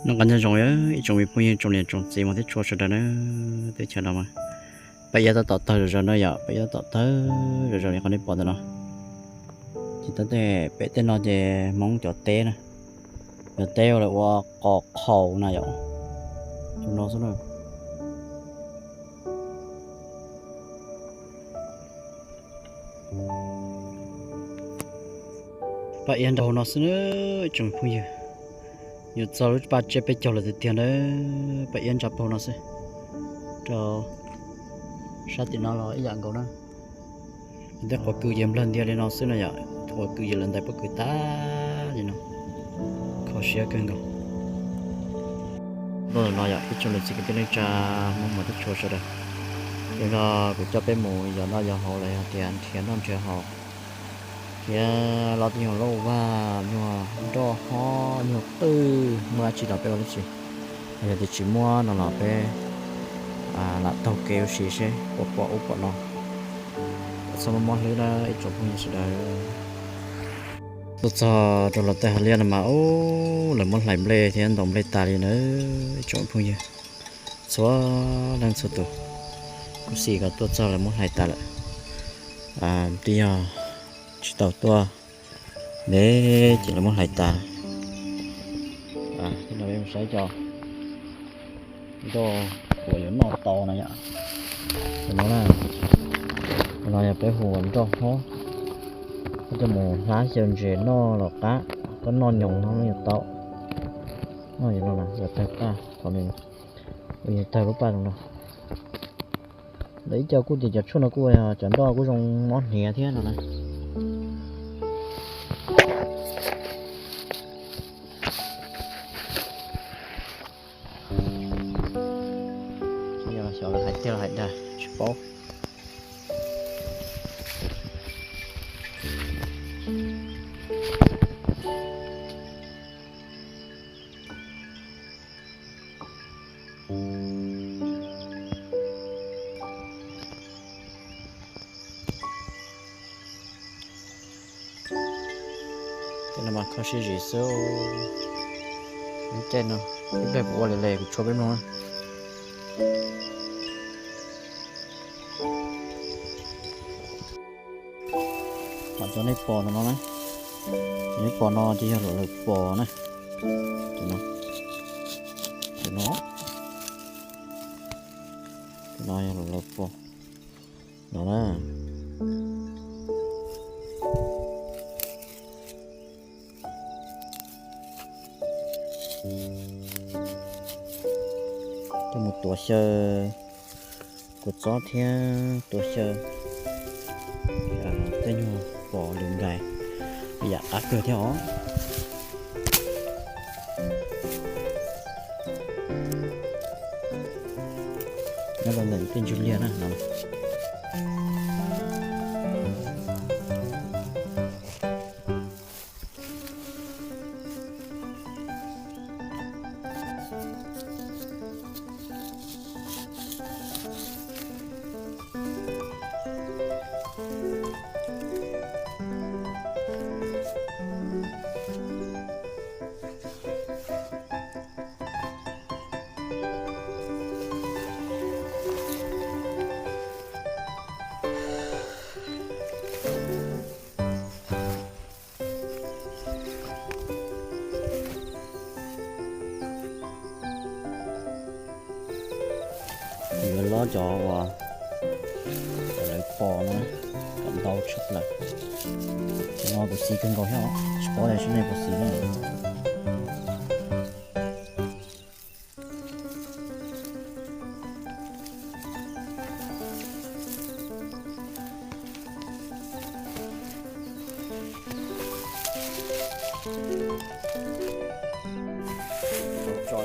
Noj qab nyob zoo ib tsoom me phooj ywg tsoom niam tsoom txiv mas thiab tshua sawv daws na, teb chaws no mas paj iab tab tom tawg zom zaws na yom, paj iab tab tom tawg zom zaws li qhov nej pom ntawm no. Ces tab tej pem tej no ces Hmoob cov teb na, cov teb ua lawv ua qos qhaus na yom, tus no xwb na. Paj iab nrog hauv no xwb na, tsoom phooj ywg. Yuav txog lub paj tsiab peb caug lawm tiag tiag na, paj iab ntsa pag hauv no xwb. Rau sab tim no los ib yam nkaus na. Tej quav kws ces nplawg ntiag li no xwb no yom, quav kws ces lawv ntais pob kws tag li no. Kho siab kawg nkaus. Npaj no yom ib tsoom niam txiv kwv tij neej tsa Hmoob mas tib tshua sawv daws. Yog no kuv coj peb mus yos noj yos haus los yog tias nrhiav noj nrhiav haus, thiab los tej nyuag lauj vag, nyuag nroj hob, nyuag qwj, muaj dab tsi los peb ua dab tsi. Yog tias tsis muab no los peb lam taug kev ua si seb puas pom ub pom no. Txhob mob hlwb na ib tsoom phooj ywg sawv daws. Tuaj txog rau los tej hav liaj no mas ub, lawv muab hlais nplej thiab ntaus nplej tas li na ib tsoom phooj ywg. Txhua leej txhua tus, kuv xim ko tuaj txog lawv muab hlais tas lawm. Twb yog tsis tau tuaj ntev ces lawv muab hlais tas. Thiab no peb mus saib cov nroj uas yuav noj tau no yom. Tus no na, tus no yog peb hu ua nroj hob. Koj coj mus hlab xyaw ntses noj los qab, koj noj nyoos no los yeej tau. Noj yog no na, yog tawg paj, qhov nws yog tawg lub paj no. Ntawm ib co kuj tias cov tshuaj no kuj yog cov nroj kuj zoo mob hniav thiab no na. Xyov lawv hais tiag los hais dag tsis paub. Tej no mas kho siab zim xwb. Lub caij no ib pliag kuv ua li li kuv tshuab peb mloog na. Qhov cov nej pom ntawm no na, cov nej pom no ces yog lawv pos na. Tus no, tus no, tus no yog lawv pos no na. Coj mus tuav xyaw kua txob thiab tuav xyaw tej nyuag pos lwm nplais, yam qab kawg thiab os. Nyob rau ntawm tej ntswg liag na no. Yuav lob cov uas lawv pos na, kom ntau tshaj plaws. Cov no kuv xis kawg nkaus thiab os, tsis paub tias sab nej puas xis na. Tau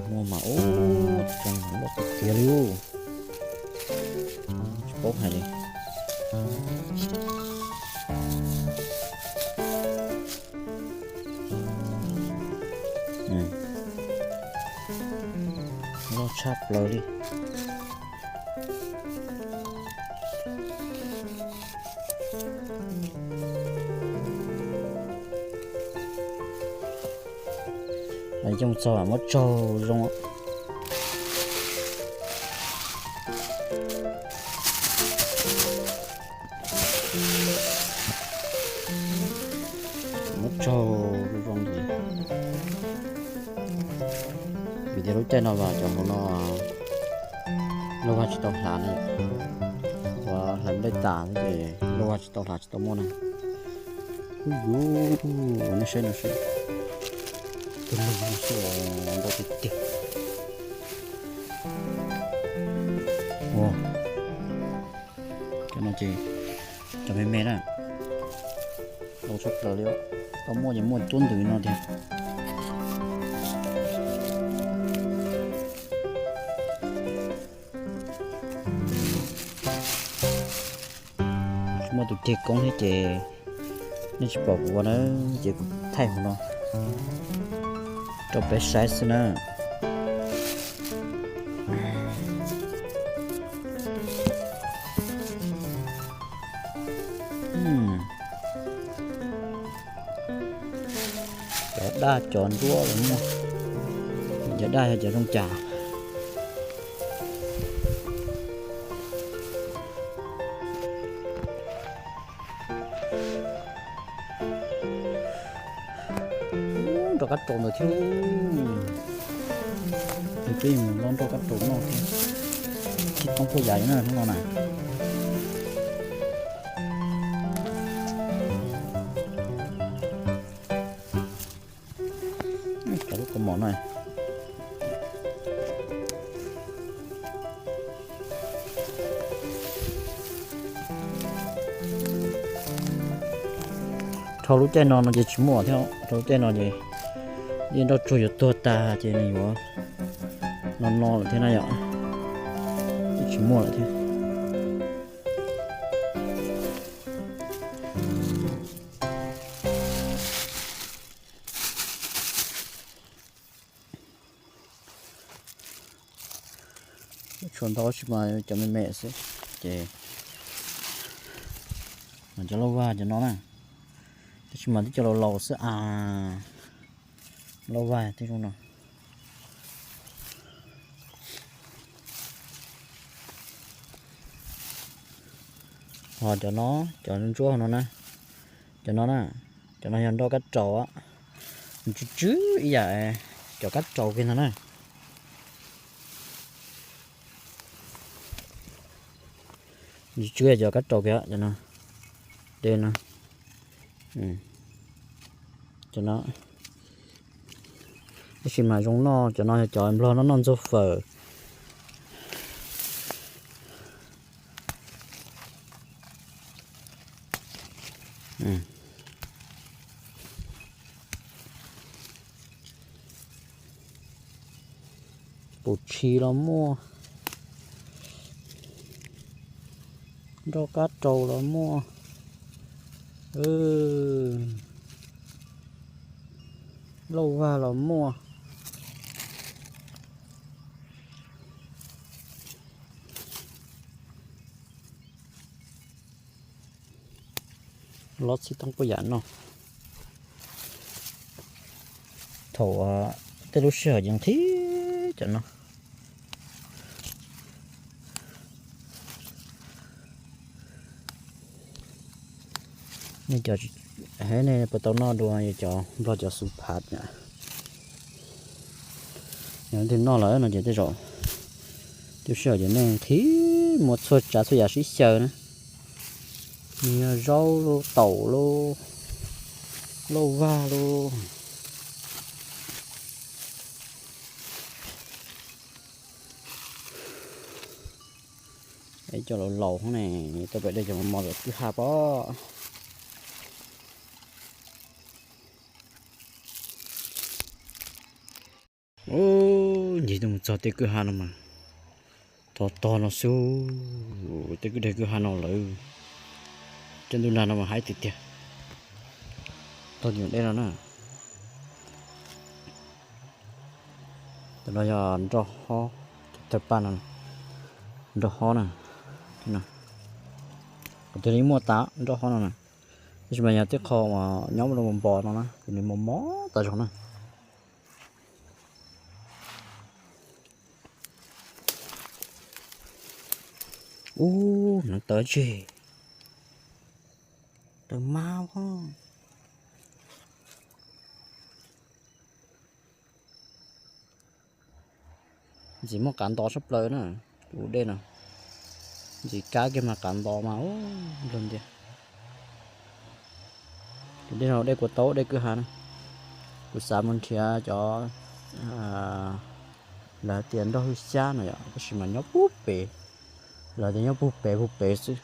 muaj mas ub, tseem loj tiag tiag li ub. Tsis paub hais li. Loj tshaj plaws li. Coj mus txog muab tsaug zoo. Muab tsaug zoo zoo li. Vim tias lub caij no los cov hluas no lauj vaj tsis tau hlav na, ua hlav nplej tas ces lauj vaj tsis tau hlav tsis tau muaj na. Ub yuv, nej saib no seb, tus lug no seb ntau tiag tiag. Ua, cov no ces cov me me na, ntau tshaj plaws li, tau muaj ces muaj cuab ntws no tiag. Tsis muaj tus ceg koob thiab ces nej tsis pom kuv ua na, ces kuv thaij hauv no rau peb saib xwb na. Cov daj cov ntsuab los muaj, cov daj yog cov zoo cas. Nroj kab raus ntawd thiab. Ces peb mus noj nroj kab raus noj thiab. Tsis toob puag yam li na hnub no na. Cov lub kaus mom no. Dhau lub caij no no ces tsis muaj thiab, dhau lub caij no ces yeej nroj tsuag yuav tuag tag ces nws yuav no no lawm thiab na yom, yeej tsis muaj lawm thiab. Tshuav ntau tab sis mas cov me me xwb ces, mas cov lauj vag cov no na, tab sis mas twb cov laus laus xwb a, lauj vag tej zoo no. Ho cov no, cov ntsuab no na, cov no na, cov no yog nroj kab raus, nws tsw tsw ib yam cov kab raus kiag ntag na. Nws tsw cov kab raus kiag cov no, de no, cov no. Tab sis mas zoo noj, cov no yog cov nplog noj noj ntxuag fawm. Pum tshis los muaj, nroj kab raus los muaj, lauj vag los muaj. Los txhij toob puas yam no. Thaum tej lub sij hawm ces nqhis cov no. Nej cov, nej puas tau noj dua cov nplog cov xu phav na? Yog leej twg noj lawm no ces tej zaum, tej sij hawm ces nej nqhis muaj txhua tsav txhua yam sib xyaw na, nws yog zaub lauj, taum lauj, lauj vag lauj. Es cov laus laus ne, tau pem dej cov mos mos lawm kwj ha pob. Ncig tuaj mus txog tej kwj ha no mas tog tog no xwb, tej kwj deg kwj ha no lawm. Cov ntuj nag no mas haib tiag tiag. Tog nyuam dej no na. Cov no yog nroj hob, thawj paj no, nroj hob na. Kuv twb yeej muaj tas nroj hob no na, tab sis mas yog tej qho uas nyob rau npoo no na ces nws mos mos tas zog na. Ub, hneev taw tseg, taw mab. Ntxim muaj qav nto sab plaws na, tus dej no. Ntxim kab kiag mas qav nto mas ub nplog ntiag. Tus dej no dej kua taub dej kwj ha na. Kuv xav mus nrhiav cov, lawv hais tias nroj hwj xyab no yom, tab sis mas nyob puag pem, lawv tias nyob puag pem puag pem xwb.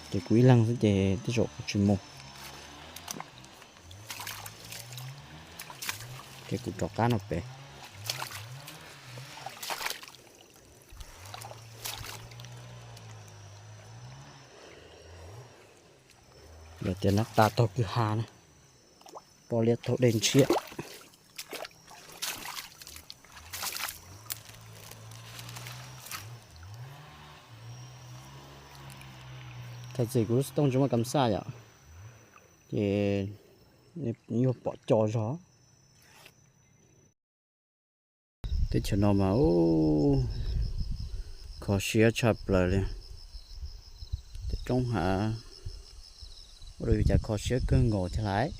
Ces kuv ib leeg xwb ces tej zaum kuv tsis mus. Ces kuv rov qab no pem. Lawv tias lab tas taug kwj ha na, poj liab taug dej ntshiab. Thaum txim kuv lub xov tooj tsis muaj kam xaj yom, ces yuav pom co zog. Teb chaws no mas ub, kho siab tshaj plaws li. Tej roob hav ua rau yus cas kho siab kawg nkaus thiab laiv.